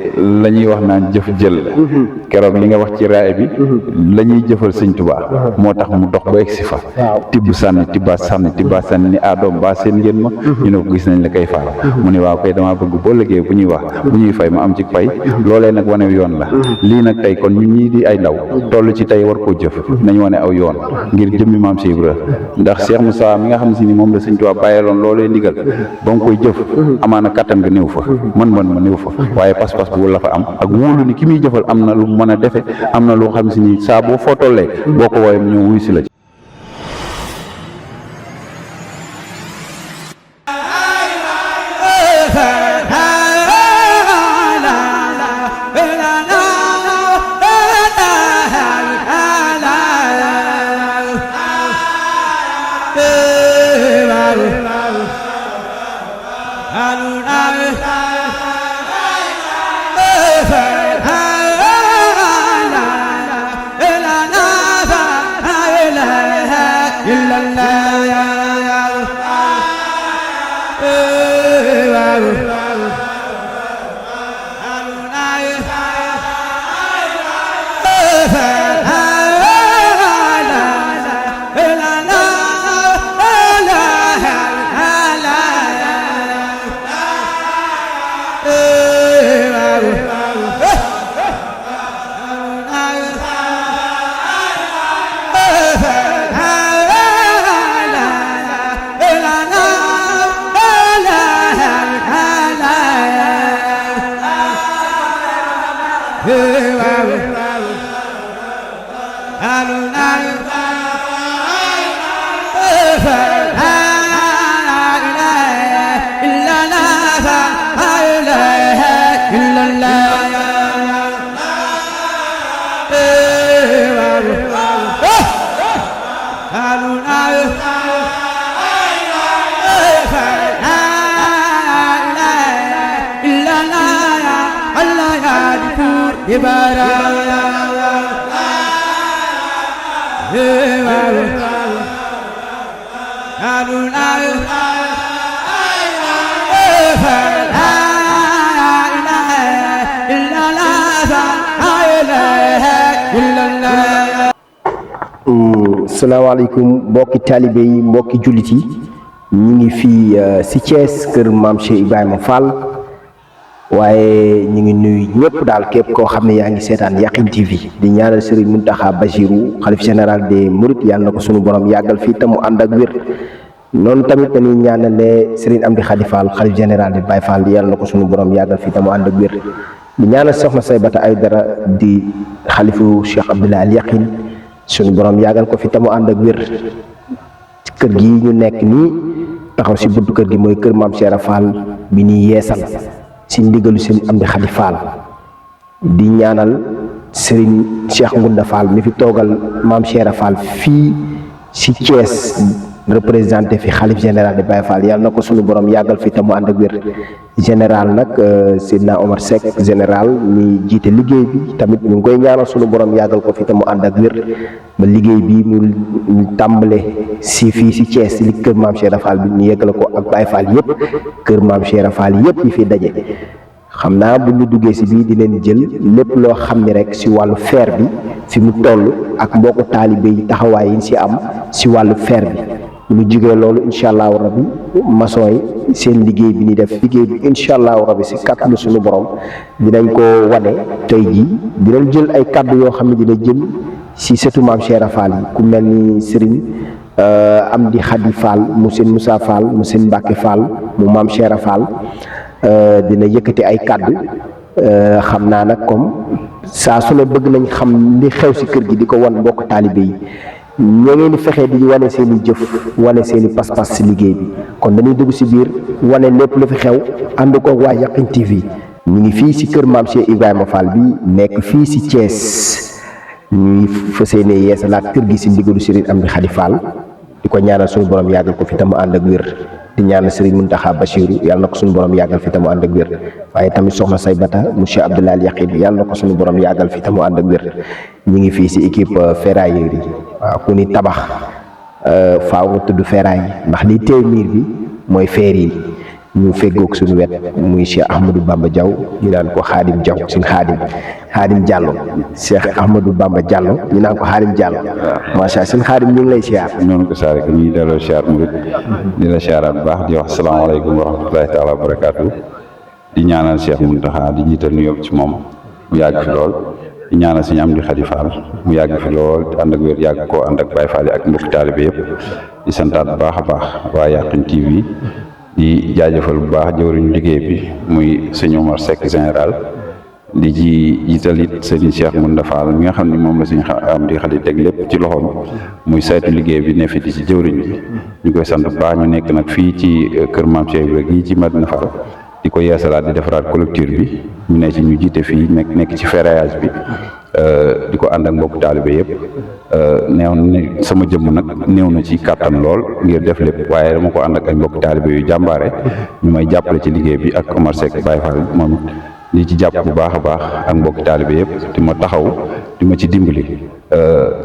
la ñuy wax naan jëf jël la keroog li nga wax ci raay bi la ñuy jëfal sëñ Tuubaa moo tax mu dox ba egsi fa tibb sànni tibbaat sànni tibbaat sànni ni adoom baa seen ngeen ma ñu ne ko gis nañ la koy faal mu ne waaw kay damaa bëgg boo liggéey bu ñuy wax bu ñuy fay ma am ci fay loolee nag wane yoon la lii nag tey kon ñun ñii di ay ndaw toll ci tey war koo jëf nañ wane aw yoon ngir jëmmi maam Cheikh Ibra ndax Cheikh Moussa mi nga xam si ni moom la sëñ Tuubaa bàyyeeloon loolee ndigal ba nga koy jëf amaana kattan nga néew fa mën ma néew fa waaye pas-pas bu la fa am ak wóolu ni ki muy jëfal am na lu mën a defe am na loo xam si ni saa boo foo tollee boo ko wooyee mu ñëw wuy si la salaamaaleykum mbokki taalibe yi mbokki jullit yi ñu ngi fii si Thiès kër maam Cheikh Ibrahima Fall waaye ñu ngi nuyu ñëpp daal képp koo xam ne yaa ngi seetaan Yakhine TV di ñaanal Serigne Mountakha Bachirou xalif général des Mourides yàlla na ko sunu borom yàggal fii te mu ànd ak wér noonu tamit dañuy ñaanale Serigne Amdi Khady Fall xalif général des Baye Fall yàlla na ko sunu borom yàggal fii te mu ànd ak wér di ñaanal soxna Saybata Aydara di xalifu Cheikh Abdoulaye Al Yakhine suñu borom yàggal ko fi te mu ànd ak wér kër gi ñu nekk nii taxaw si buntu kër gi mooy kër maam Cheikh Fall bi ñuy yeesal si ndigalu seen Amdi Khady Fall di ñaanal Serigne Cheikh Ngounda Fall mi fi toogal maam Cheikh Fall fii si Thiès représenté fi xalif général de Baye Fall yàlla na ko suñu borom yàggal fi te mu ànd ak wér général nag Seydina Omar Seck général mi jiite liggéey bi tamit ñu ngi koy ñaanal suñu borom yàggal ko fi te mu ànd ak wér ba liggéey bi mu tàmbale si fii si Thiès si li kër maam Cheikh Fall bi ñu yeggale ko ak Baye Fall yëpp kër maam Cheikh Fall yëpp yi fi daje xam naa bu ñu duggee si bii di leen jël lépp loo xam ni rek si wàllu feer bi fi mu toll ak mbokku taalibe yi taxawaay yi si am si wàllu feer bi lu jigee loolu incha allahu rabi maçon yi seen liggéey bi ni def liggéey bi incha allahu rabi si kàttanu suñu borom dinañ ko wane tey jii dinañ jël ay kàddu yoo xam ne dina jëm si sëtu maam Cheikh Fall yi ku mel ni Serigne Amdi Khady Fall mu seen Moussa Fall mu seen Mbacke Fall mu maam Cheikh Fall dina yëkkati ay kàddu xam naa nag comme saa su ne bëgg nañ xam li xew si kër gi di ko wan mbokk taalibe yi ñoo ngeen di fexe di wane seen i jëf wane seen i pas-pas si liggéey bi kon dañuy dugg si biir wane lépp lu fi xew ànd ko waa Yakhine TV ñu ngi fii si kër maam Cheikh Ibrahima Fall bi nekk fii si Thiès ñuy fas yéene yeesalaat kër gi si ndigalu Serigne Amdi Khady Fall di ko ñaanal suñu borom yàggal ko fi te mu ànd ak wér di ñaanal Serigne Mountakha Bachirou yàlla na ko suñu borom yàggal fi te mu ànd ak wér waaye tamit soxna Saybata monsieur Abdoulaye Al Yakhine yàlla na ko suñu borom yàggal fi te mu ànd ak wér ñu ngi fii si équipe ferrailleurs yi waaw ku ni tabax faaw nga tudd ferraille ndax li téye miir bi mooy feer yi ñu feggoog suñu wet muy Cheikh Ahmadou Bamba Diaw ñu naan ko Xaadim Diaw suñu Xaadim Diallo Cheikh Ahmadou Bamba Diallo ñu naan ko Xaadim Diallo macha allah suñu Xaadim ñu ngi lay siyaar. noonu ko saare ko ñuy delloo siyaar murid di la siyaaraat bu baax di wax asalaamaaleykum wa rahmatulahi taala wa barakaatu di ñaanal Cheikh Mountakha di jiital nuyoo ci moom mu yàgg fi lool di ñaanal Sëñ Amdi Xadi Fall mu yàgg fi lool te ànd ak wér yàgg koo ànd ak Baay Faal ak mbokki taalibe yëpp di santaat bu baax a baax waa Yakhine TV di jaajëfal bu baax jëwriñu liggéey bi muy sëñ Omar Seck général di ci jiital it sëñ Cheikh Mounda Fall mi nga xam ne moom la Sëñ Amdi Xadi teg lépp ci loxoom muy saytu liggéey bi ne fi di ci jëwriñ bi ñu koy sant bu baax ñu nekk nag fii ci kër Maam Cheikh Ibra gii ci Madina Fall di ko yeesalaat di defaraat collecteur bi ñu ne ci ñu jiite fii nekk ci ferraillage bi di ko ànd ak mbokk taalibe yëpp neew ne sama jëmm nag néew na ci kàttan lool ngir def lépp waaye dama ko ànd ak ay mbokk taalibe yu jàmbaare ñu may jàppale ci liggéey bi ak Omar Seck Baye Fall moom it di ci jàpp bu baax a baax ak mbokk taalibe yëpp di ma taxaw di ma ci dimbali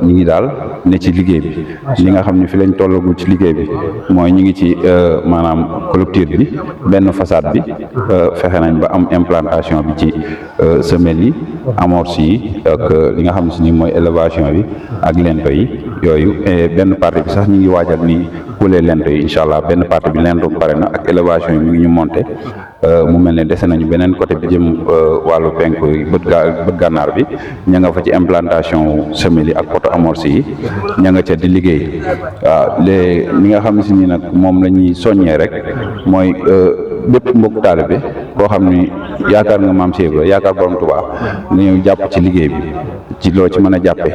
ñi ngi daal ne ci liggéey bi li nga xam ne fi lañ tollagul ci liggéey bi mooy ñi ngi ci maanaam clôture bi benn façade bi fexe nañ ba am implantation bi ci semelle yi amorce yi ak li nga xam ne si ni mooy élévation bi ak lento yi yooyu benn partie bi sax ñi ngi waajal ni couler lento yi incha allah benn partie bi lento pare na ak élévation yi mi ngi ñu monté mu mel ne dese nañu beneen côté bi jëm wàllu penku bët gànnaar bi ña nga fa ci implantation semelle yi ak poto amorce yi ña nga ca di liggéey waaw léegi li nga xam ne si ni nag moom la ñuy soññee rek mooy bépp mbokk taalibe koo xam ni yaakaar nga Maam Cheikh Ibra yaakaar borom Tuubaa dañu jàpp ci liggéey bi ci loo ci mën a jàppe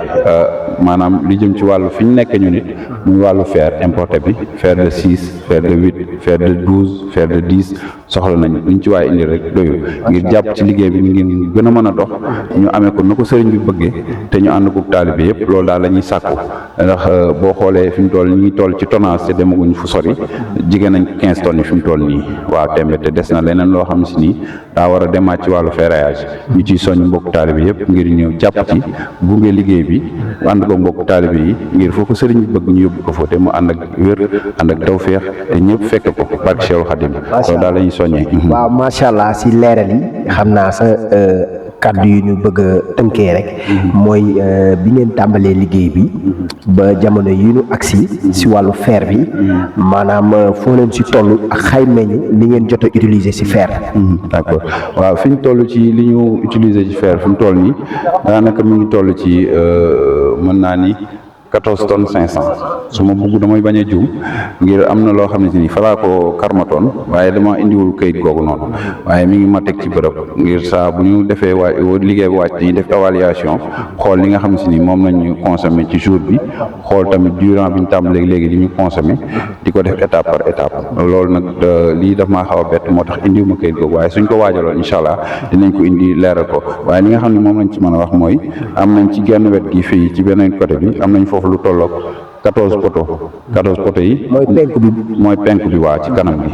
maanaam li jëm ci wàllu fi ñu nekk ñu nit muy wàllu fer importé bi fer de 6 fer de 8 fer de 12 fer de 10 soxla nañ luñ ci waaye indi rek doyul ngir jàpp ci liggéey bi ngir gën a mën a dox ñu amee ko na ko sëriñ bi bëggee te ñu ànd ko taalibe bi yëpp loolu daal la ñuy sàkku ndax boo xoolee fi mu toll ñu ngi toll ci tonnage te demaguñ fu sori jigéen nañ 15 tonnes yi fi mu toll nii waaw tembe te des na leneen loo xam si nii daa war a demaat ci wàllu ferraillage ñu ciy soññ mbokk taalibe bi yëpp ngir ñëw jàpp ci gunge liggéey bi ànd ko mbokk taalibe yi ngir foo ko sëriñ bi bëgg ñu yóbbu ko fa te mu ànd ak wér ànd ak tawféex te ñëpp fekk ko barke Cheikhul Khadim loolu daal la ñuy soññee. waaw macha allah si leeral yi xam naa sa kàddu yi ñu bëgg a tënkee rek mooy bi ngeen tàmbalee liggéey bi ba jamono yi ñu agsi si wàllu fer bi maanaam foo leen si toll ak xaymeñu li ngeen jot a utiliser si fer. d'accord waaw fi ñu toll ci li ñu utiliser ci fer fi mu toll nii daanaka mi ngi toll ci mën naa ni 14 tonnes 500 su ma bugg damay bañ a juum ngir am na loo xam ne si ni falaa ko karmatoon waaye dama indiwul këyit googu noonu waaye mi ngi ma teg ci bërëb ngir saa bu ñu defee liggéey bu wàcc dañuy def évaluation xool li nga xam ne si ni moom lañ ñu consommé ci jour bi xool tamit durant bi ñu tàmbalee léegi li ñu consommé di ko def étape par étape loolu nag lii daf maa xaw a bett moo tax indiwu ma këyit googu waaye suñ ko waajaloon incha allah dinañ ko indi leeral ko waaye li nga xam ne moom lañ ci mën a wax mooy am nañ ci genn wet gi fii ci beneen côté bi am nañ foofu lu tolloog 14 poto yi mooy penk bi waa ci kanam bi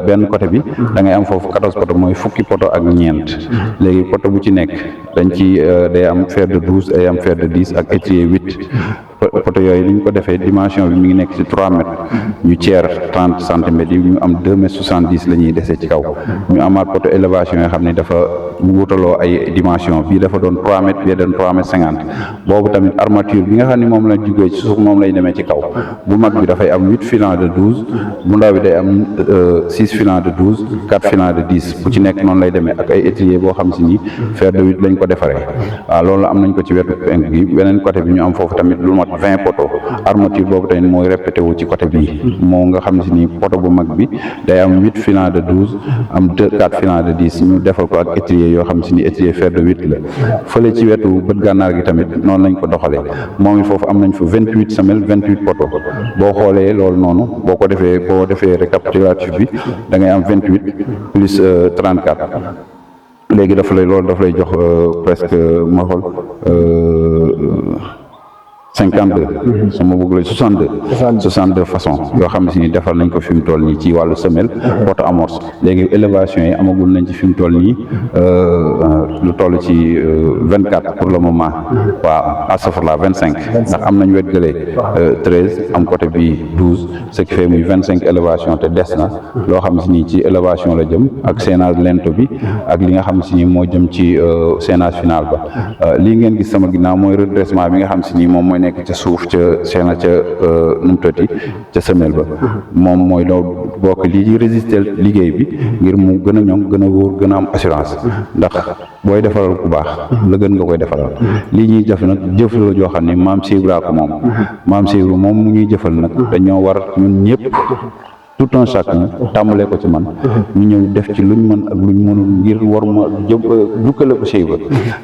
benn côté bi da ngay am foofu 14 poto mooy fukki poto ak ñeent léegi poto bu ci nekk dañ ci day am fer de 12 day am fer de 10 ak étrier 8 poto yooyu li ñu ko defee dimension bi mi ngi nekk ci 3 mètres ñu ceer 30 centimètres yi ñu am 2 mètres 70 la ñuy desee ci kaw ñu amaat poto élévation yoo xam ne dafa wutaloo ay dimension bii dafa doon 3 mètres bii doon 3 mètres 50 boobu tamit armature bi nga xam ne moom la jugee ci suuf moom lay demee ci kaw bu mag bi dafay am 8 filants de 12 bu ndaw bi day am 6 filants de 12 4 filants de 10 bu ci nekk noonu lay demee ak ay étrier boo xam si ni fer de 8 lañ ko defaree waaw loolu am nañ ko ci wetu penk gi beneen côté bi ñu am foofu tamit lu mat 20 poto armature boobu tamit mooy répété wu ci côté bii moo nga xam si ni poto bu mag bi day am 8 filants de 12 am 4 filants de 10 ñu defal ko ak étrier yoo xam si ni étrier fer de 8 la fële ci wetu bët gànnaar gi tamit noonu lañ ko doxalee moom it foofu am nañ fa 28 semelles 28 poto boo xoolee loolu noonu boo defee récapitulatif bi da ngay am 28 plus 34 léegi daf lay jox presque ma xool 52 sama bëgg la 62 façon yoo xam ne si ni defal nañ ko fi mu toll nii ci wàllu semelle porte amorce léegi élévation yi amagul nañ ci fi mu toll nii lu toll ci 24 pour le moment waaw astafurlah 25 ndax am nañ wet gëlee 13 am côté bi 12 ce qui fait muy 25 élévation te des na loo xam ne si nii ci élévation la jëm ak séenage lento bi ak li nga xam ne si nii moo jëm ci séenage final ba lii ngeen gis sama ginnaaw mooy redressement bi nga xam si nii moom mooy nekk ca suuf ca seena ca nu mu tëddi ca semelle ba moom mooy loo bokk lii résister liggéey bi ngir mu gën a ñoŋ gën a wóor gën a am assurance ndax booy defaral ku baax la gën nga koy defaral lii ñuy jëf nag jëf la joo xam ne maam Sibra ko moom maam Sibra moom mu ñuy jëfal nag dañoo war ñun ñëpp tout un chacun tàmbalee ko ci man ñu ñëw def ci luñ mën ak luñ mënul ngir war ma jukkale ko Sibra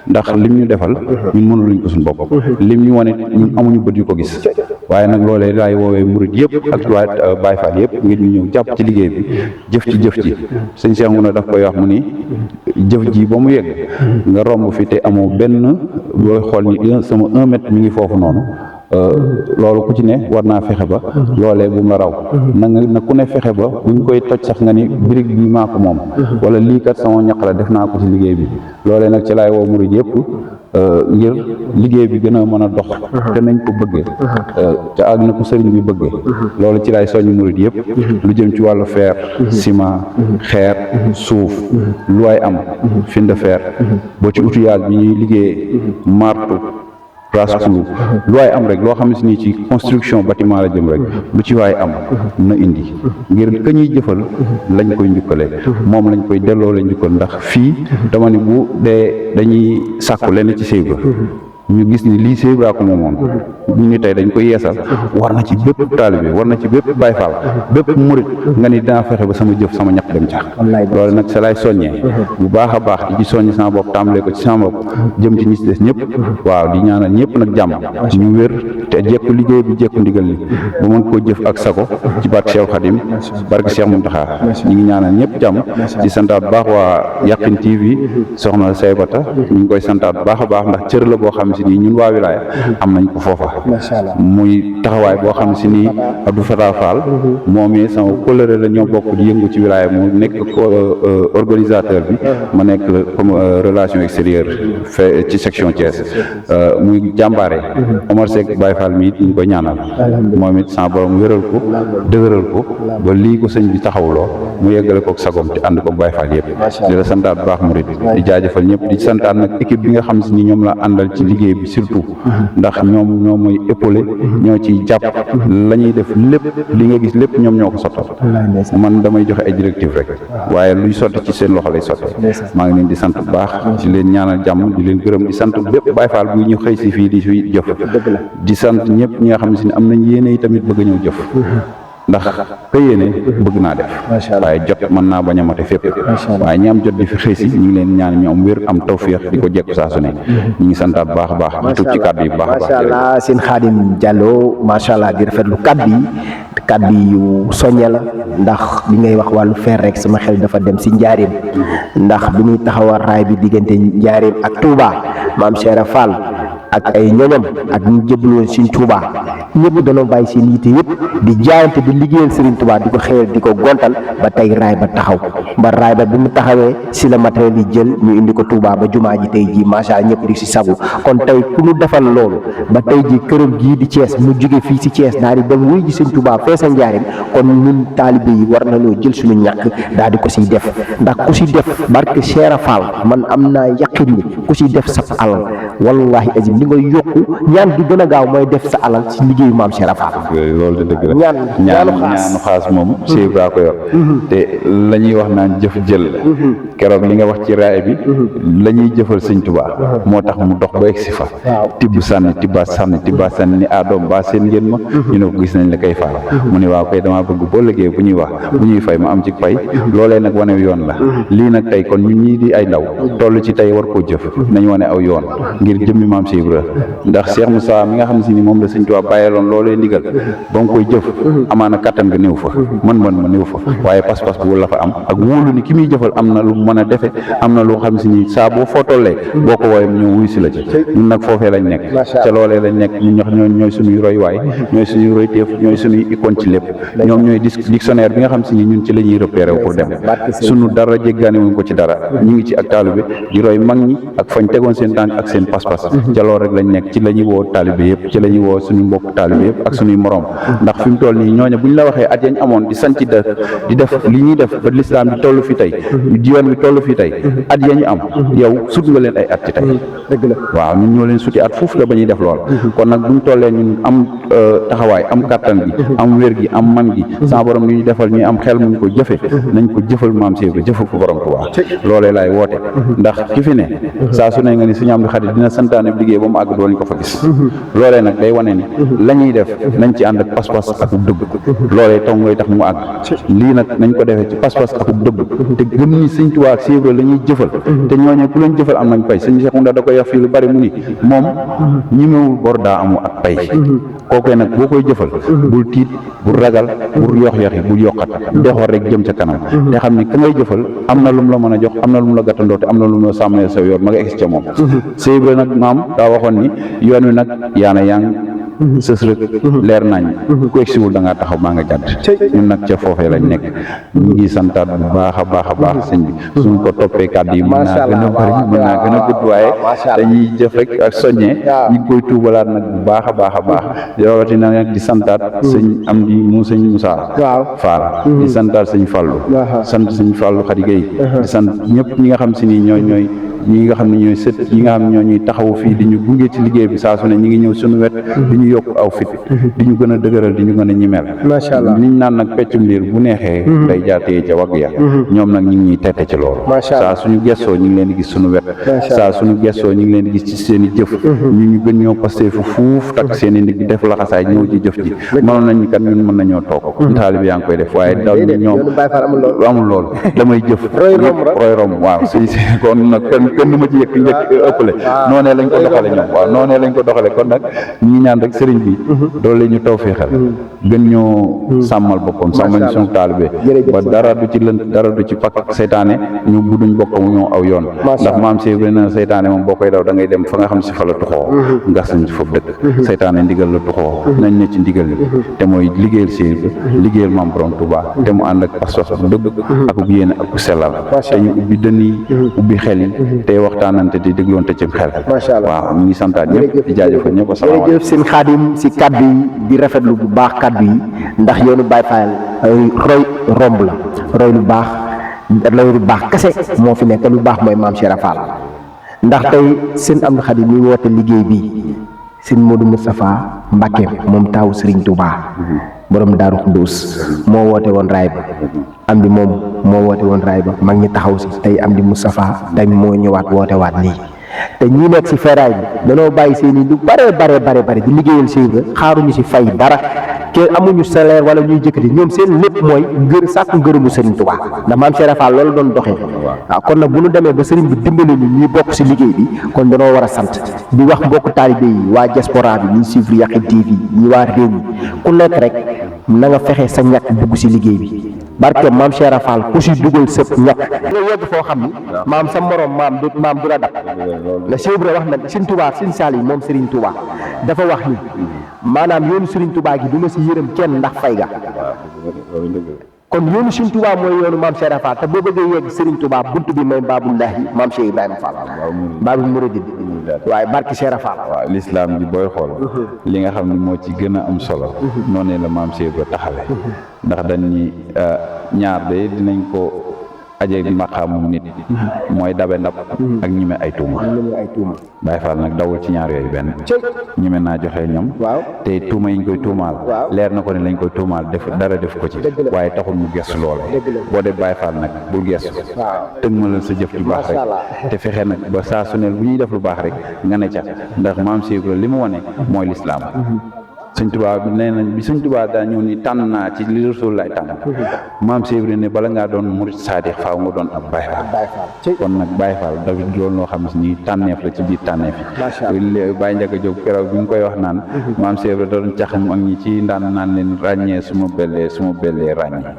ndax lim ñu defal ñun mënuluñ ko suñ bopp lim ñu wane ñun amuñu bët yu ko gis waaye nag loolee laay woowee murid yëpp ak waa Baay Faal yëpp ngir ñu ñëw jàpp ci liggéey bi jëf ci sëñ Cheikh mu ne daf koy wax mu ni jëf ji ba mu yegg nga romb fi te amoo benn booy xool ni sama 1 mètre mi ngi foofu noonu loolu ku ci ne war naa fexe ba loolee bu mu la raw na ku ne fexe ba buñ koy toj sax nga ni birig bi maa ko moom wala lii kat sama ñaq la def naa ko ci liggéey bi loolee nag ci laay woo murid yëpp ngir liggéey bi gën a mën a dox te nañ ko bëggee te ak na ko sëriñ bi bëggee loolu ci laay soññ murid yëpp lu jëm ci wàllu fer ciment xeer suuf lu waay am fin de fer boo ci outillage bi ñuy liggéeyee marteau raskulu lu waay am rek loo xam ne si nii ci construction bâtiment la jëm rek lu ci waay am na indi ngir ka ñuy jëfal lañ koy njukkale moom lañ koy delloo la njukkal ndax fii dama ni bu dee dañuy sàkku lenn ci Sibra ñu gis ni lii Sibra ko moomoon ñu ni tey dañ koy yeesal war na ci bépp taalibe war na ci bépp Baay Faal bépp murit nga ni dinaa fexe ba sama jëf sama ñaq dem ca loolu nag sa lay soññee bu baax a baax di ci soññ sama bopp tàmbalee ko ci sama bopp jëm ci ñi ci des ñëpp waaw di ñaanal ñëpp nag jàmm ñu wér te jekku liggéey bi jekku ndigal li bu mën koo jëf ak sago ci barke Cheikh Khadim barke Cheikh Mountakha ñu ngi ñaanal ñëpp jàmm di santaat bu baax waa Yaqin TV soxna Saybata ñu ngi koy santaat bu baax a baax ndax cër la boo xam si nii ñun waa wilaaya am nañ ko foofa muy taxawaay boo xam si nii Abdou Fatah Fall moomee sama kóllëre la ñoo bokk di yëngu ci wilaaya mu nekk organisateur bi ma nekk comme relation extérieure fait ci section Thiès muy jàmbaare Omar Seck Baye Fall mi it ñu koy ñaanal moom it sama borom wéral ko dëgëral ko ba lii ko sëñ bi taxawuloo mu yeggale kook sagom te ànd ko Baye Fall yëpp di la santaat bu baax murid di jaajëfal ñëpp di santaat nag équipe bi nga xam si ni ñoom la àndal ci liggéey bi surtout ndax ñoo mooy épaulé ñoo ciy jàpp la ñuy def lépp li nga gis lépp ñoom ñoo ko sottal man damay joxe ay directive rek waaye luy sotti ci seen loxo lay sotti maa ngi leen di sant bu baax di leen ñaanal jàmm di leen gërëm di sant bépp Baay Faal bu ñu xëy si fii di fi jëf di sant ñëpp ñi nga xam si ne am nañ yéene yi tamit bëgg a ñëw jëf ndax ka yéene bëgg naa def waaye jot mën naa bañ a mate fépp waaye ñi am jot di fi xëy si ñu ngi leen ñaan ñu am wér am tawféex di ko jekku saa su ne ñu ngi santaat baax a baax di tub ci kàddu yi bu baax a baax macha allah seen Khadim Diallo macha allah di rafetlu kàddu yi yu soññe la ndax bi ngay wax wàllu fer rek sama xel dafa dem si njaareem ndax bi ñuy taxawal raay bi diggante njaareem ak Touba maam Cheikh Fall ak ay ñoñam ak ñu jëbloon Sëriñ Touba ñëpp dañoo bàyyi seen yitte yëpp di jaayante di liggéeyal Sëriñ Touba di ko xëyal di ko gontal ba tey raay ba taxaw ba raay ba bi mu taxawee si la matériel yi jël ñu indi ko Touba ba jumaa ji tey jii macha allah ñëpp di si sagu kon tey ku ñu defal loolu ba tey ji këram gii di Thiès mu jóge fii si Thiès daal di dem wuy ji Sëriñ Touba fee sa njaarim kon ñun taalibe yi war nañoo jël suñu ñàkk daal di ko siy def ndax ku si def barke Cheikh Fall man am naa yaqin ni ku si def sa alal wallahi azim li ngay yokku ñaan gi gën a gaaw mooy def sa alal ci liggéeyu maam Cheikh Fall loolu de dëgg la ñaanu xaas moom Sibra ko yor te la ñuy wax naan jëf jël la keroog li nga wax ci raay bi la ñuy jëfal Sëñ Tuubaa moo tax mu dox ba egg si fa tibb sànni tibba sànni ni doom baa seen ngeen ma ñu ne ko gis nañ la kay faal mu ne waaw kay damaa bëgg boo liggéey bu ñuy wax bu ñuy fay ma am ci fay loolee nag wane yoon la lii nag tey kon ñun ñii di ay ndaw toll ci tey war koo jëf nañ wane aw yoon ngir jëmmi maam Sibra ndax Cheikh Moussa mi nga xam si ni moom la Sëñ Tuubaa bàyyee leeroon loolee ndigal ba nga koy jëf amaana kattan nga néew fa mën ma néew fa waaye pas-pas bu la fa am ak wóolu ni ki muy jëfal am na lu mën a defe am na loo xam si ni saa boo foo tollee boo ko wooyee mu ñëw wuy si la ci ñun nag foofee lañ nekk ca loolee lañ nekk ñu ñooy suñuy roy waay ñooy suñuy roy téef ñooy suñuy icône ci lépp ñoom ñooy dictionnaire bi nga xam si ni ñun ci la ñuy repéré pour dem suñu dara jéggaane wuñ ko ci dara ñu ngi ci ak taalibe di roy mag ñi ak fañ tegoon seen tànk ak seen pas-pas ca loolu rek lañ nekk ci la ñuy woo taalibe yëpp ci la ñuy woo suñu mbokk taalibe yëpp ak suñuy morom ndax fi mu toll nii ñooñu buñ la waxee at yañ amoon di sanc di def li ñuy def ba lislaam di toll fi tey di yoon bi toll fi tey at yañu am yow sut nga leen ay at ci tey dëgg la waaw ñun ñoo leen suti at foofu la ba ñuy def lool kon nag buñ tollee ñun am taxawaay am kàttan gi am wér gi am man gi sa borom li ñu defal ñuy am xel muñ ko jëfe nañ ko jëfal maam Cheikh Ibra jëfal ko borom Tuubaa loolee laay woote ndax ki fi ne saa su ne nga ni Sëñ Amdu Xaadim dina santaane liggéey ba mu àgg doon ñu ko fa gis loolee nag day wane ni la ñuy def nañ ci ànd ak pas-pas ak dëgg loolee tax ngay tax mu àgg lii nag nañ ko defee ci pas-pas ak dëgg te gëm ni Sëñ Tuubaa ak Cheikh Ibra la ñuy jëfal te ñooñu ku leen jëfal am nañ pay sëñ Cheikh Ounda da koy wax fii lu bari mu ni moom ñimewul bor daa amu ak pay kookoy nag boo koy jëfal bul tiit bul ragal bul yox-yoxi bul yokkat dexoor rek jëm ca kanam te xam ne ka ngay jëfal am na lu mu la mën a jox am na lu mu la gàttandoo te am na lu mu la sàmmee sa yoon ma nga egsi ca moom Cheikh Ibra nag maam daa waxoon ni yoon wi nag yaana yaa ngi sës rek leer nañ ku egsiwul da ngaa taxaw maa nga jàdd ñun nag ca foofee lañ nekk ñu ngi santaat bu baax a baax sëñ bi suñ ko toppee kàddu yi mën naa gën a bëri mën naa gën a gudd waaye dañuy jëf rek ak soññee ñu ngi koy tuubalaat nag bu baax a baax rawatina nag di santaat sëñ Amdi mu sëñ Moussa Fall di santaat sëñ Fallou sant sëñ Fallou Khady Gueye di sant ñëpp ñi nga xam si ni ñooy ñi nga xam ne ñooy sët yi nga xam ne ñoo ñuy taxawu fii di ñu gunge ci liggéey bi saa su ne ñi ngi ñëw suñu wet di ñu yokk aw fit di ñu gën a dëgëral di ñu gën a ñimeel macha allah liñ naan nag peccum liir bu neexee day jaatee ca wagg ya ñoom nag ñu ngi ñuy tette ci loolu saa suñu gestoo ñu ngi leen di gis suñu wet saa suñu gestoo ñu ngi leen di gis ci seen i jëf ñu gën ñoo pasté fu fuuf takk seen i ndigg def laxasaay ñëw ci jëf ji mënoon nañu kat ñun mën nañoo toog taalibe yaa ngi koy def waaye daw ñoom amul loolu damay jëf roy rom waaw si kon nag kenn du ma ci yëkk njëkk ëppale noonee lañ ko doxale ñoom waaw noonee lañ ko doxale kon nag ñi ñaan rek sëriñ bi doole ñu tawfeexal gën ñoo sàmmal boppam sàmmal ñu suñu taalibe ba dara du ci lënt dara du ci pakk seytaane ñu budduñ bokk mu ñëw aw yoon ndax maam Cheikh Ibra na seytaane moom boo koy daw da ngay dem fa nga xam si fa la tuxoo nga sañ si foofu dëkk seytaane ndigal la tuxoo nañ ne ci ndigal li te mooy liggéeyal Cheikh Ibra liggéeyal maam borom Touba te mu ànd ak pas-pas bu dëgg ak bu yéene ak bu sellal te ñu ubbi dënn yi ubbi xel yi tey waxtaanante di dégloonte ci xel waaw ñu ngi santaat ñëpp di jaajëfal ñëpp asalaamaaleykum jërëjëf sëñ Xaadim si kaddu yi di rafetlu bu baax kaddu yi ndax yoonu Baye Fall roy romb la roy lu baax kese moo fi nekk lu baax mooy maam Cheikh Fall ndax tey sëñ Amdu Xaadim mi woote liggéey bi sëñ Modou Moustapha Mbacké moom taawu Serigne Touba borom Daaru Xuddoos moo woote woon raay ba am di moom moo woote woon raay ba mag ñi taxaw si tey am di Moustapha tey moo ñëwaat woote waat nii te ñii nekk si feeraay bi danoo bàyyi seen i lu bare di liggéeyal Cheikh Ibra xaaruñu si fay dara ke amuñu salaire wala ñuy jëkkati ñoom seen lépp mooy sàkku ngërëmu Serigne Touba ndax maam Cheikh Fall loolu doon doxee waaw kon nag bu ñu demee ba Serigne bi dimbali ñu ñuy bokk si liggéey bi kon danoo war a sant di wax mbokk taalibe yi waa diaspora bi ñuy suivre Yakhine TV ñi waa réew mi ku nekk rek na nga fexe sa ñàkk dugg si liggéey bi barke maam Cheikh Fall ku si dugal sëpp ñàkk nga yegg foo xam ni maam sa morom maam du la dab la Cheikh Ibra wax na Serigne Touba Serigne Saliou moom Serigne Touba dafa wax ni maanaam yoonu Serigne Touba gi du ma si yërëm kenn ndax fay ga kon yoonu Serigne Touba mooy yoonu maam Cheikh Fall te boo bëggee yegg Serigne Touba bunt bi mooy Baabullahi maam Cheikh Ibrahima Fall Baabul Muridiin waaye barke Cheikh Fall waaw l'islam bi booy xool li nga xam ne moo ci gën a am solo noonu la maam Cheikh Ibra taxawee ndax dañ ni ñaar de dinañ ko aje maqaamum nit mooy dabe ndab ak ñime ay tuuma Baye Fall nag dawul ci ñaar yooyu benn ñime naa joxe ñoom te tuuma yi ñu koy tuumaal leer na ko ne lañ koy tuumaal def ko ci waaye taxul mu gestu loole boo dee Baye Fall nag bul gestu tëg ma leen sa jëf lu baax rek te fexe nag ba saa su ne bu ñuy def lu baax rek nga ne ca ndax maam Cheikh Ibra li mu wane mooy lislaam sëñ Tuubaa bi nee nañ bi sëñ Tuubaa daa ñëw ni tànn naa ci li Rasuul lay tànn maam Cheikh Ibra ne bala ngaa doon murit saadix faaw nga doon ab Baay Faal kon nag Baay Faal dafa loolu loo xam ni tànneef la ci biir tànneef yi Baye Ndiaga Diop keroog bi nga koy wax naan maam Cheikh Ibra doon caxam ak ñi ci ndaan naan leen ràññee su ma bellee ràññee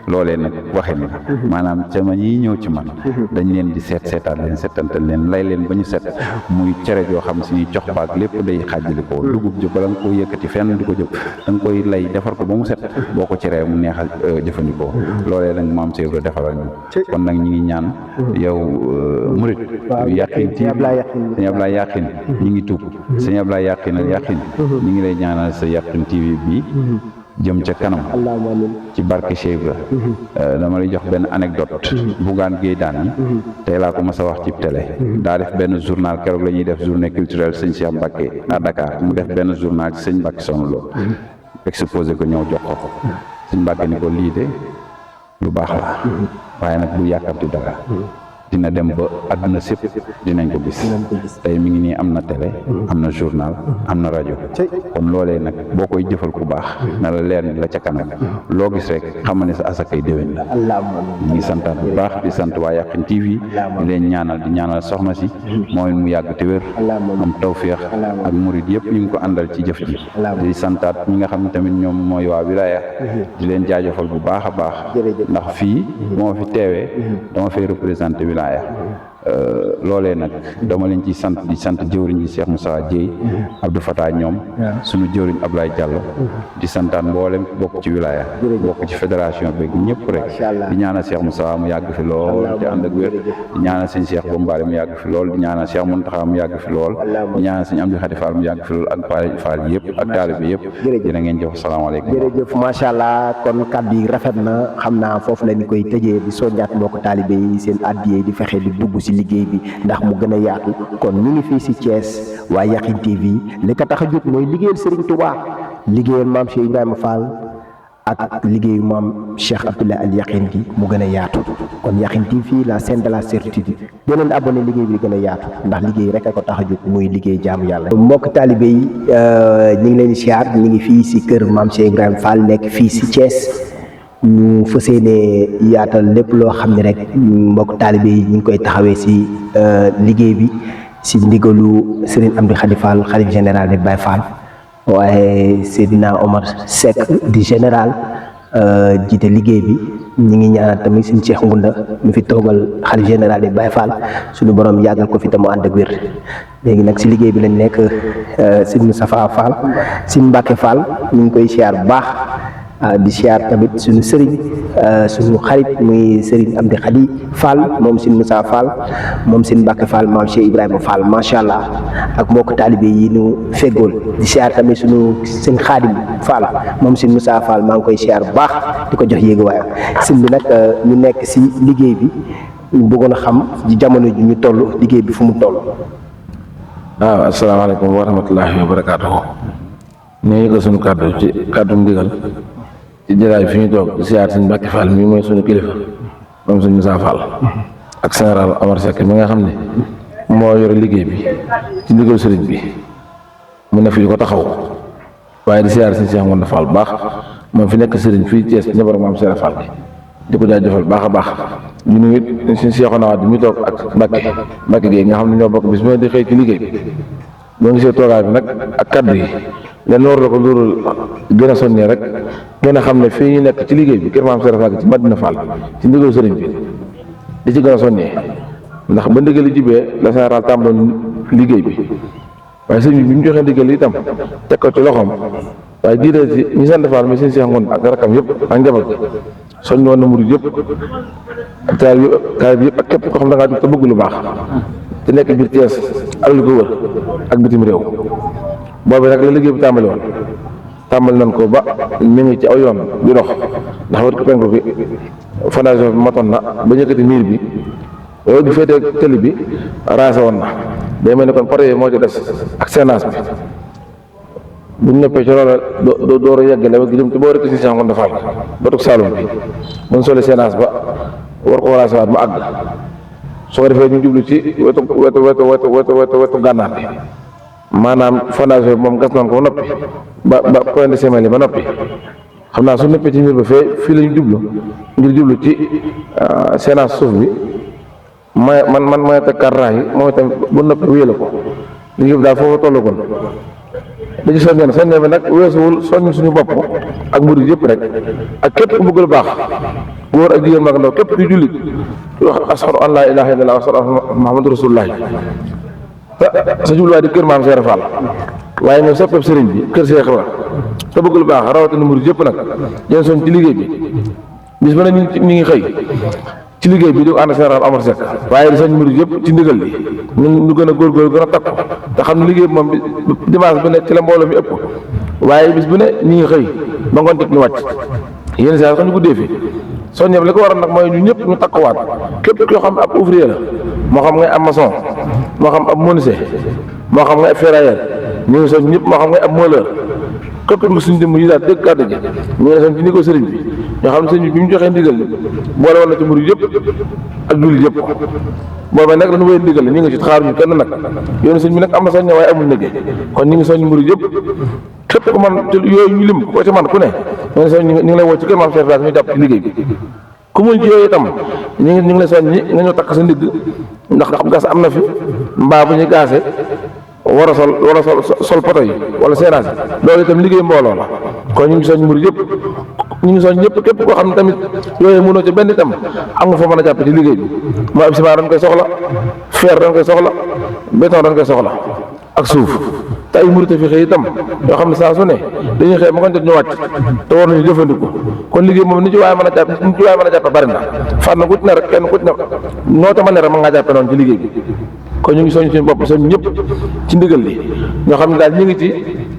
loolee nag waxe ni maanaam sama ñi ñëw ci man dañ leen di seetaat leen seetantal leen lay leen ba ñu set muy cere joo xam si ni jox baak lépp day xaajali ko dugub ji bala nga ko yëkkati fenn di ko jëf da nga koy lay defar ko ba mu set boo ko ceree mu neexal jëfandikoo loolee nag maam Cheikh Ibra defaral ñu kon nag ñi ngi ñaan yow murit Yakhine TV sëñ Ablaye Yakhine ñi ngi tuub sëñ Ablaye Yakhine ñi ngi lay ñaanal sa Yakhine TV bi jëm ca kanam ci barke Cheikh Ibra dama lay jox benn anecdote Bougane Gueye Dany tey laa ko mas a wax ci télé daa def benn journal keroog la ñuy def journée culturelle sëñ Cheikh Mbacké à Dakar mu def benn journal ci sëñ Mbacké Soxna Lo exposé ko ñëw jox ko sëñ Mbacké ni ko lii de lu baax la waaye nag bu yàkkamti dara dina dem ba àdduna sépp dinañ ko gis tey mi ngi nii am na télé am na journal am na rajo kon loolee nag boo koy jëfal ku baax na la leer ni la ca kanam loo gis rek xam ne sa asakay déwén la ñu ngi santaat bu baax di sant waa Yakhine TV di leen ñaanal di ñaanal soxna si mooy mu yàgg te wér am tawféex ak murid yëpp ñu ngi ko àndal ci jëf ji di santaat ñi nga xam ne tamit ñoom mooy waa wilaya di leen jaajëfal bu baax a baax ndax fii moo fi teewee dama fay représenté wilaya loolee nag dama leen ci sant di sant jëwriñ yi Cheikh Moussa Dieye Abdou Fatah ñoom suñu jëwriñ Ablaye Diallo di santaan mboolem bokk ci wilaya bokk ci fédération bi ñëpp rek di ñaanal Cheikh Moussa mu yàgg fi lool te ànd ak wér di ñaanal sëñ Cheikh Bombale mu yàgg fi lool di ñaanal Cheikh Mountakha mu yàgg fi lool di ñaanal sëñ Amdi Khady Fall mu yàgg fi lool ak Fall yëpp ak taalibe yëpp dina ngeen jox salaamaaleykum jërëjëf macha allah kon kàddu yi rafet na xam naa foofu la ñu koy tëjee di soññaat mbokk taalibe yi seen addiye di fexe di dugg si liggéey bi ndax mu gën a yaatu kon ñu ngi fii si Thiès waa Yakhine TV li ko tax a jóg mooy liggéeyal Serigne Touba liggéeyal maam Cheikh Ibrahima Fall ak liggéeyu maam Cheikh Abdoulaye Al Yakhine gi mu gën a yaatu kon Yakhine TV la scène de la certitude gën leen abonné liggéey bi gën a yaatu ndax liggéey rek a ko tax a jóg muy liggéey jaamu yàlla. mbokk taalibe yi ñu ngi leen di siyaar ñu ngi fii si kër maam Cheikh Ibrahima Fall nekk fii si Thiès. ñu fas yéene yaatal lépp loo xam ne rek mbokk taalibe yi ñu ngi koy taxawee si liggéey bi si ndigalu Serigne Amdi Khady Fall xalif général de Baye Fall waaye Seydina Omar Seck di général jiite liggéey bi ñu ngi ñaanal tamit suñu Cheikh Ngunda mi fi toogal xalif général de Baye Fall suñu borom yàggal ko fi te mu ànd ak wér léegi nag si liggéey bi lañ nekk Serigne Moustapha Fall Serigne Mbacké Fall ñu ngi koy siyaar bu baax. di siyaar tamit suñu sëriñ suñu xarit muy sëriñ Amdi Khady Fall moom sin Moussa Fall moom sin Mbacké Fall maam Cheikh Ibrahima Fall macha allah ak mbokk taalibe yi ñu feggool di siyaar tamit suñu seen Xaadim Fall moom sin Moussa Fall maa ngi koy siyaar bu baax di ko jox yéegu waaye sin bi nag ñu nekk si liggéey bi ñu bëggoon a xam ci jamono ji ñu toll liggéey bi fu mu toll. waaw asalaamaaleykum wa rahmatullahi wa barakaatuhu ñu ngi ko suñu kàddu ci kàddu ndigal ci jëlaay fi ñu toog di siyaar sëñ Mbacké Fall mi mooy suñu kilifa moom sëñ Moussa Fall ak général Omar Seck mi nga xam ne moo yore liggéey bi ci ndigal sëriñ bi mu ne fi di ko taxaw waaye di siyaar sëñ Cheikh Ngounda Fall bu baax moom fi nekk sëriñ fii Thiès njaboot maam Cheikh Fall bi di ko jaajëfal baax a baax ñu nu it sëñ Cheikh Nawaat bi muy toog ak Mbacké Gueye nga xam ne ñoo bokk bis mooy di xëy ci liggéey bi boo gisee toogaay bi nag ak kaddu yi leen war la ko loolu gën a sonnee rek ngeen a xam ne fii ñu nekk ci liggéey bi kër maam Cheikh Fall ci Madina Fall ci ndigal sëriñ bi di ci gën a sonnee ndax ba ndigal li jibee la général tàmbaloon liggéey bi waaye sëriñ bi mu joxee ndigal li itam teg ko ci loxoom waaye diire ci ñi sant Fall mi seen Cheikh Ngounda ak rakam yëpp ak njaboot soññ woon na murid yëpp ak taal bi yëpp ak képp koo xam da ngaa jóg te bëgg lu baax te nekk biir Thiès ak lu ko wër ak bitim réew boobu nag la liggéey bi tàmbali woon tàmbali nañ ko ba mi ngi ci aw yoon di dox ndax wër ko penku bi fondation bi matoon na ba ñëkkati miir bi loolu di féetee tëli bi raase woon na day mel ni kon poto yi moo ci des ak séenage bi bu ñu noppee ci loolu door a yeggale ba jëm ci boo rek si Cheikh Ngounda Fall ba tug Saloum bi bu ñu solee séenage ba war ko raase waat mu àgg soo ko defee ñu jublu ci wetu gànnaar bi maanaam fondation bi moom gas nañ ko ba noppi ba point de semelle yi ba noppi xam naa su noppee ci mbir ba fii lañu jublu ngir jublu ci séenage suuf bi man may teg carrelage yi moom itam ba noppi wéyale ko liggéey bi daal foofu tollagoon da ci soññee bi nag weesuwul soññ suñu bopp ak murid yëpp rek ak képp ku bëgg lu baax góor ak jigéen mag ndaw képp kuy jullit wax ashhadu an laa ilaaha illallaah wa ashhadu anna muhammadu rasulullaah te sa jubluwaay di kër maam Cheikh Fall waaye nga soppeeb sëriñ bi kër Cheikh Ibra te bëgg lu baax rawatina murid yëpp nag yéen soñ ci liggéey bi bis ba ne ñu ngi xëy ci liggéey bi di ko ànd général Amar Seck waaye di soñ murid yëpp ci ndigal li ñu gën a góorgóorlu gën a takku te xam ne liggéey bi moom dimanche bu ne ci la mbooloo mi ëpp waaye bis bu ne ñu ngi xëy ba ngoon teg ñu wàcc yéen saa xam ñu guddee fi soññe bi li ko waral nag mooy ñu ñëpp ñu takkuwaat képp koo xam ab ouvrier la moo xam ngay ab maçon moo xam ab menuisier moo xam ngay ab ferrailleur ñu ngi soñ ñëpp moo xam ngay ab mooleur képp nga suñu jëmm yi daal dégg kàddu gi ñu ngi soñ ci ni ko sëriñ bi ñoo xam ne sëriñ bi mu joxee ndigal li boole woon na ci murid yëpp ak jullit yëpp boobee nag dañu wéy ndigal ñu ngi ci xaaruñu kenn nag yoonu sëriñ bi nag am na soññe waaye amul nëggee kon ñu ngi soñ murid yëpp képp ku man yooyu ñu lim ko ci man ku ne ñu ngi lay woo ci kër maam Cheikh Fall ñu jàpp ci liggéey bi ku muñ ci yooyu itam ñu ngi lay soññi nga ñëw takk sa ndigg ndax gas am na fi mbaa bu ñuy gaase war a sol poto yi wala séenage yi loolu itam liggéey mbooloo la kon ñu ngi soñ murid yëpp ñu ngi soñ ñëpp képp koo xam ne tamit yooyu mënoo ci benn itam am nga fa mën a jàpp ci liggéey bi moo ab ciment dañ koy soxla fer dañ koy soxla béton dañ koy soxla ak suuf te ay murid fi xëy itam yoo xam ne saa su ne dañuy xëy ma ko jot ñu wàcc te war nañu jëfandiku kon liggéey moom ni ci waaye mën a jàpp bari na fànn ku ci ne rek kenn ku ci ne noo ta mën ne rek mën ngaa jàppe noonu ci liggéey bi kon ñu ngi soñ suñu bopp soñ ñëpp ci ndigal li ñoo xam ne daal ñu ngi ci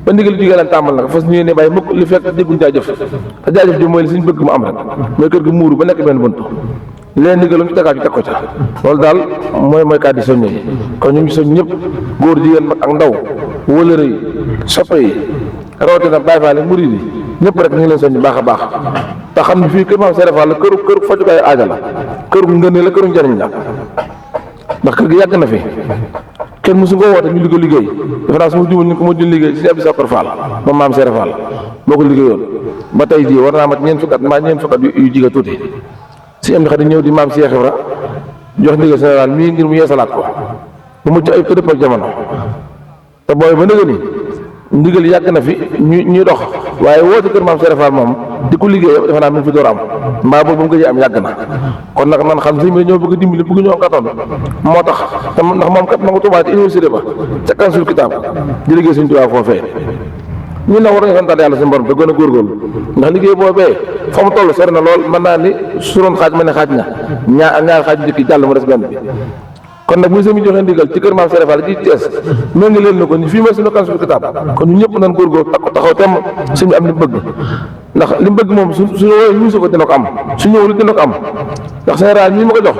ba ndigal li jigée leen tàmbal nag fas ñu ne bàyyi mukk li fekk dégguñ jaajëf te jaajëf ji mooy li suñu bëgg mu am rek mooy kër gi muuru ba nekk benn buntu leen ndigal lu ñu tegaat ñu teg ko ca loolu daal mooy kàddu soññe yi kon ñu ngi soñ ñëpp góor jigéen mag ak ndaw wëlëre yi soppe yi rawatina Baay Faal yi murid yi ñëpp rek ñu ngi leen soññ baax a baax te xam ne fii kër maam Cheikh Fall la këru fajukaay aaja la këru ngënee la këru njëriñ la ndax kër gi yàgg na fi kenn mosu ko woote ñu di ko liggéey dafa naa su ma jubal ñu ko ma jul liggéey si Abdou Sakor Fall moom maam Cheikh Fall moo ko liggéeyoon ba tey jii war naa mat ñeent fukki at yu jiga tuuti si am di xadi ñëw di maam Cheikh Ibra jox ndigal général mii ngir mu yeesalaat ko bu mucc ay tëddëpp ak jamono te booy ba nëga ni ndigal yàgg na fi ñuy dox waaye woote kër maam Cheikh Fall moom di ko liggéey dafa naa mi ngi fi door am mbaa boobu ba mu gëjee am yàgg na kon nag nan xam si mi ñoo bëgg a dimbali bëgg ñoo kattan moo tax te ndax moom kat ma nga Tuubaa ci université ba ca Kansul Kitaab di liggéey suñu Tuubaa foofee ñun nag war nañu santaat yàlla suñu borom te gën a góorgóorlu ndax liggéey boobee fa mu toll sori na lool mën naa ni su doon xaaj ma ne xaaj na ñaari xaaj yu njëkk jàll mu des benn bi kon nag bu sëñ bi joxee ndigal ci kër maam Cheikh Fall ci Thiès mel ngi leen na ko ni fii mooy suñu Kansul Kitaab kon ñu ñëpp nañ góorgóor taxaw temm sëñ bi am li mu bëgg ndax li mu bëgg moom suñu wooyee ñu ko dina ko am su ñëwul dina ko am ndax général ñi ma ko jox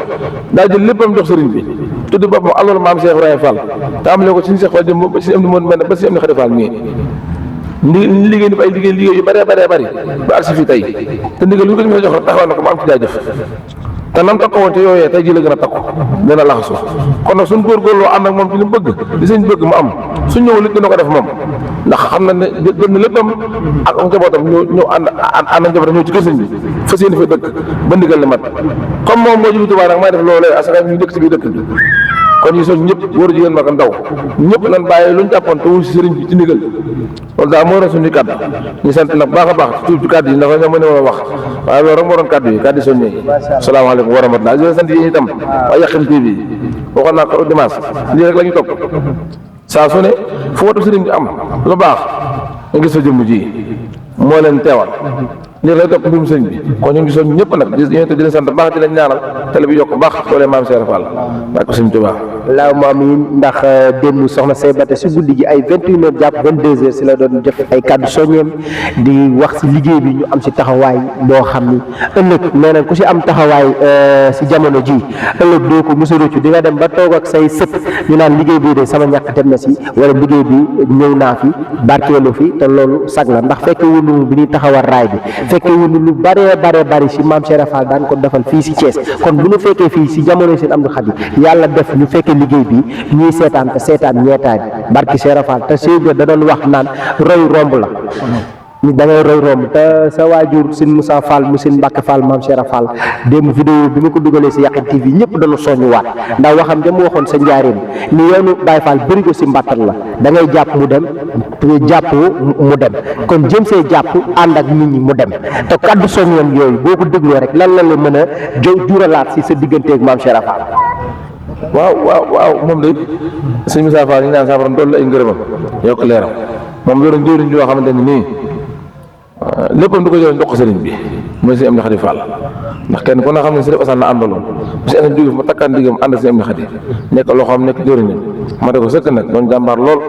daa jël léppam jox sëriñ bi tuddi boppam alors maam Cheikh Ibrahima Fall te am ko suñu Cheikh Fall jëm ba suñu am di moon mel ba suñu am ni Xadi Fall mii liggéey ni ay liggéey yu bëree ba agsi fii tey te ndigal lu ko ñu jox rek taxawal na ko mu am ci jaajëf te nam takko woon te yooyee tey ji la gën a takku gën a laxasu kon nag suñ góorgóorloo ànd ak moom ci li mu bëgg di sëñ bëgg mu am su ñëw li dina ko def moom ndax xam na ne jël na léppam ak njabootam ñëw ànd njabootam ñëw ci kër sëñ bi fas yéene fa dëkk ba ndigal li mat comme moom moo jiitu Tuubaa nag may def loolee asaka ñu dëkk ci biir dëkk bi kon ñu soñ ñëpp góor jigéen mag ndaw ñëpp nan bàyyi luñ jàppoon te wul si sëriñ bi ci ndigal loolu daal moo doon suñu kàddu ñu sant nag baax a baax tuuti ci kàddu yi ndax ñoo mën a wax waaye loolu rek moo doon kàddu yi kàddu yi soññee salaamaaleykum wa rahmatulah di sant yéen itam waa Yakhine TV waxoon naa ko dimanche lii rek la ñu topp saa su ne fu watu sëriñ bi am lu baax nga gis fa jëmm ji moo leen teewal lii lay topp mbirum sëriñ bi kon ñu ngi soñ ñëpp nag di leen sant baax di leen ñaanal télé bi yokk baax doole maam Cheikh Fall ak sëriñ Tuubaa laaw maam yi ndax démb soxna say bate si guddi gi ay 21 heures jàpp 22 heures si la doon def ay kàddu soññeem di wax si liggéey bi ñu am si taxawaay boo xam ni ëllëg nee nañ ku si am taxawaay si jamono ji ëllëg doo ko mos a rëccu di nga dem ba toog ak say sët ñu naan liggéey bii de sama ñàkk dem na si wala liggéey bi ñëw naa fi barkeelu fi te loolu sag la ndax fekke wunu bi ñuy taxawal raay bi fekke wunu lu bare si maam Cheikh Fall daan ko defal fii si Thiès kon bu ñu fekkee fii si jamono seen am du xat yi yàlla def ñu fekkee liggéey bi ñuy seetaan te seetaan ñeetaay bi barki Seera Fall te Sëñ bi da doon wax naan roy romb la da ngay roy romb te sa waajur Sëñ Moussa Fall mu Sëñ Mbàkke Fall maam Seera Fall démb vidéo bi ma ko dugalee si Yakhine TV ñëpp dañu soññuwaat ndax waxam dem waxoon sa njaareem ni yoonu Baye Fall bëri ko si mbàttal la da ngay jàpp mu dem jàpp mu dem kon jëm see jàpp ànd ak nit ñi mu dem te kaddu soññoom yooyu boo ko dégloo rek lan la la mën a juralaat si sa digganteeg maam Seera Fall. waaw moom de Sëñ Moussa Fall ñu naan saa borom dolli ay ngërëmam yokk leeram moom loolu njëriñ yoo xamante ni nii léppam du ko jëloon jox ko sëriñ bi mooy Sëñ Amdi Xadi Fall ndax kenn ku ne xam ne Sëriñ Asan la àndaloon bu si jóge fa ma takkaan diggam ànd Sëñ Amdi Xadi nekk loo xam nekk jëriñam ma de ko sëkk nag doon jàmbaar lool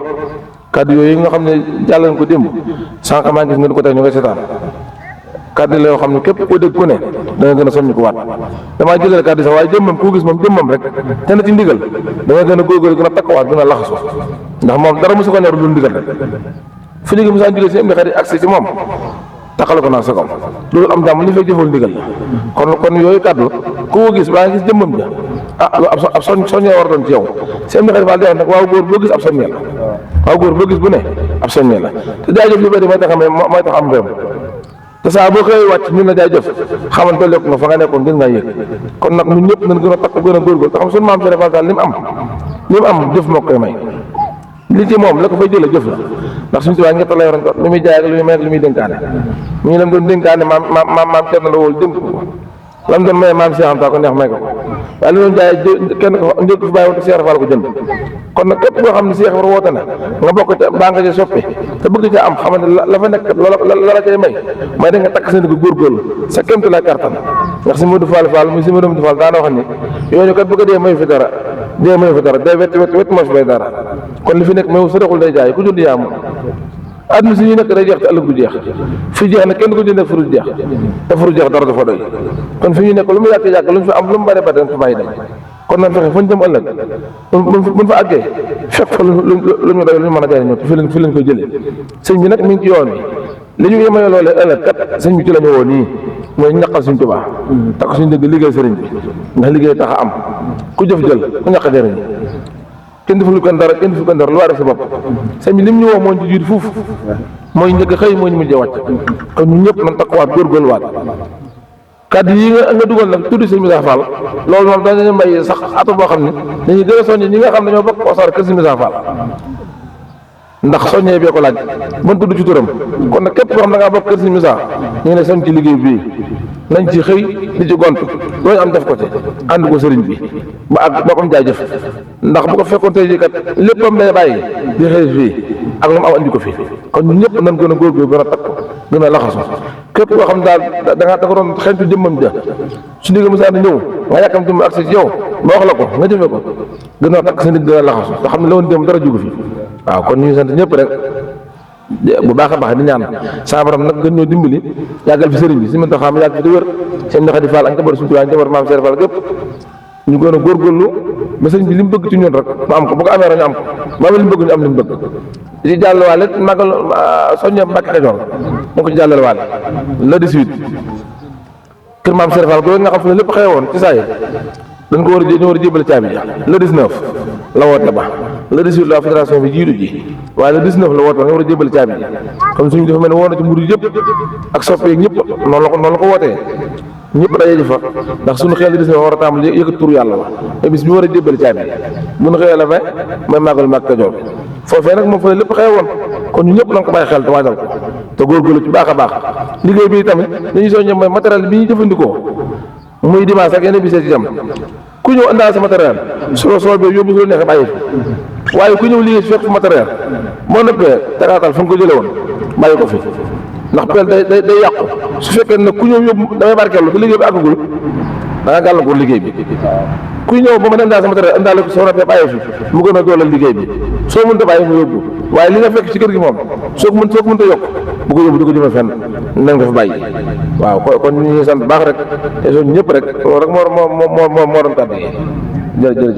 kàddu yooyu nga xam ne jàllan ko démb sànq maa gis nga di ko tey ñu koy seetaan kàddu la yoo xam ne képp koo dégg ku ne da nga gën a soññ ko waat damaa jëlal kàddu sax waaye jëmmam koo gis moom jëmmam rek te na ci ndigal da nga gën a góorgóorlu gën a takkuwaat gën a laxasu ndax moom dara mosu ko ñor lu ndigal rek fu jóge mosaan jóge Sëñ Amdi Xadi agsi ci moom taxale ko naa sa kaw loolu am jàmm li fay jëfal ndigal kon yooyu kàddu ku ko gis baa nga gis jëmmam ja loolu ab soññee war doon ci yow Sëñ Amdi Xadi Fall di wax nag waaw góor boo gis ab soññee la waaw góor boo gis bu ne ab soññee la te jaajëf li bëri mooy tax am ngërëm te saa boo xëy wàcc ñun la jaajëf xaman tolleek nga fa nga nekkoon gën ngaa yëg kon nag ñun ñëpp nañ gën a takk gën a góorgóorlu te xam suñu maam Seera Fall daal li mu am jëf moo koy may li ci moom la ko fay jëlee jëf la ndax suñu tubaab ñett la yoroon ko li muy jaay ak li muy may ak li muy dénkaane mu ngi lam doon dénkaane maam Cerno la wóolu dénk ko lam doon maye maam Cheikh Anta ko neex may ko waaye li doon jaay kenn ko njëkk fi bàyyi woon te Seera Fall ko jënd kon nag képp koo xam ne Cheikh war woote na nga bokk ca baa nga ca soppi te bëgg ca am xamante la fa nekk la la cay may da nga takk seen ko góorgóorlu sa kémtu lay kartan ndax si Modou Fall Fall muy si Modou Fall daana wax ni yooyu kat bëgg a dee mayu fi dara day wet moo fi bay dara kon li fi nekk mayu sadaxul day jaay ku jënd yaa moom àdduna si ñu nekk day jeex te ëllëg du jeex fi jeex na kenn du ko jëndee furu jeex te furu jeex dara dafa doy kon fi ñu nekk lu mu yàgg lu ñu fi am lu mu bari bari dañ fa bàyyi dem kon nag fexe fu ñu jëm ëllëg buñ fa àggee fekk fa lu ñu doy lu ñu mën a jëriñoo te fi lañ koy jëlee sëñ bi nag mi ngi ci yoon wi li ñu yemee loolee ëllëg kat sëñ bi ci la ñu woo nii mooy ñaqal suñ Tuubaa takk suñ dëgg liggéey sëriñ bi ndax liggéey tax a am ku jëf jël ku ñaq jëriñ kenn deful ko dara lu waa def sa bopp sëñ bi lim ñu woo moo ñu jiitu fuuf mooy njëkk xëy moo ñu mujjee wàcc kon ñun ñëpp nañ takkuwaat góorgóorluwaat kàddu yi nga dugal nag tuddi Sëñ Moussa Fall loolu moom dañu may sax atu boo xam ne dañuy gën a soññe ñi nga xam ne ñoo bokk Wassare kër Sëñ Moussa Fall ndax soññee bee ko laaj ban tudd ci turam kon nag képp koo xam da ngaa bokk kër Sëñ Moussa ñu ngi ne soñ ci liggéey bii nañ ci xëy di ci gont looñu am def ko ci ànd ko sëriñ bi ba ak boppam jaajëf ndax bu ko fekkoon tey jii kat léppam day bàyyi di xëy fii ak lu mu am andi ko fii kon ñun ñëpp nañ gën a góorgóorlu gën a takk gën a laxasu képp koo xam daal da ko doon xeeñtu jëmmam ja su ndigal Moussa di ñëw nga yàkkam jëmm ak si yow ma wax la ko nga jëfee ko gën a takk sa nit gën a laxasu te xam ne la woon démb dara jógu fi waaw kon ñu ngi sant ñëpp rek bu baax a baax di ñaan saa borom nag gën ñoo dimbali yàggal fi sëriñ bi si mënta xam yàgg fi di wër Sëñ Amdi Xadi Fall ak njaboot suñu tubaab njaboot maam Seera Fall gépp ñu gën a góorgóorlu ba sëriñ bi li mu bëgg ci ñun rek mu am ko bu ko amee rek ñu am ko ba li mu bëgg ñu am li mu bëgg di jàll waale magal soññe Mbàkke Kajoor da ko ci jàllale waale le 18 kër maam Seera Fall googu nga xam fu ne lépp xew woon ci saa yi dañ ko ñu war a jébale caabi ja le 19 la woote ba le 18 la fédération bi jiitu ji waaye le 19 la woote ba nga war a jébale caabi ja comme suñu dafa mel ne woon na ci mburu yëpp ak soppe yi ñëpp noonu la ko wootee ñëpp daje ji fa ndax suñu xel le 19 war a tàmbali yëkkat tur yàlla la te bis bi war a jébale caabi bu ñu xëyee la fa mooy màggal Mbàkke Kajoor foofee nag moom fa lépp xewoon kon ñu ñëpp nañ ko bàyyi xel te waajal ko te góorgóorlu ci baax a baax liggéey bi tamit dañuy soññe mooy matériel bi ñuy jëfandikoo muy dimanche ak yeneen bi see ci jam ku ñëw indaale sa matériel soo soobee yóbbu su la neexee bàyyi fi waaye ku ñëw liggéey si fekk fi matériel moo nëppee tagaatal fa nga ko jële woon bàyyi ko fi ndax peel day yàqu su fekkee nag ku ñëw yóbbu damay barkeelu te liggéey bi àggagul da nga gàllankoor liggéey bi ku ñëw ba ma indaale sa matériel indaale ko soo noppee bàyyi fi mu gën a dooleel liggéey bi soo mënta bàyyi mu yóbbu waaye li nga fekk ci kër gi moom soo ko mënta yokk bu ko yóbbu di ko jëme fenn nañ ko fa bàyyi waaw kon ñu ngi sant baax rek te soo ñëpp rek loolu rek moo doon kàddu yi jërëjëf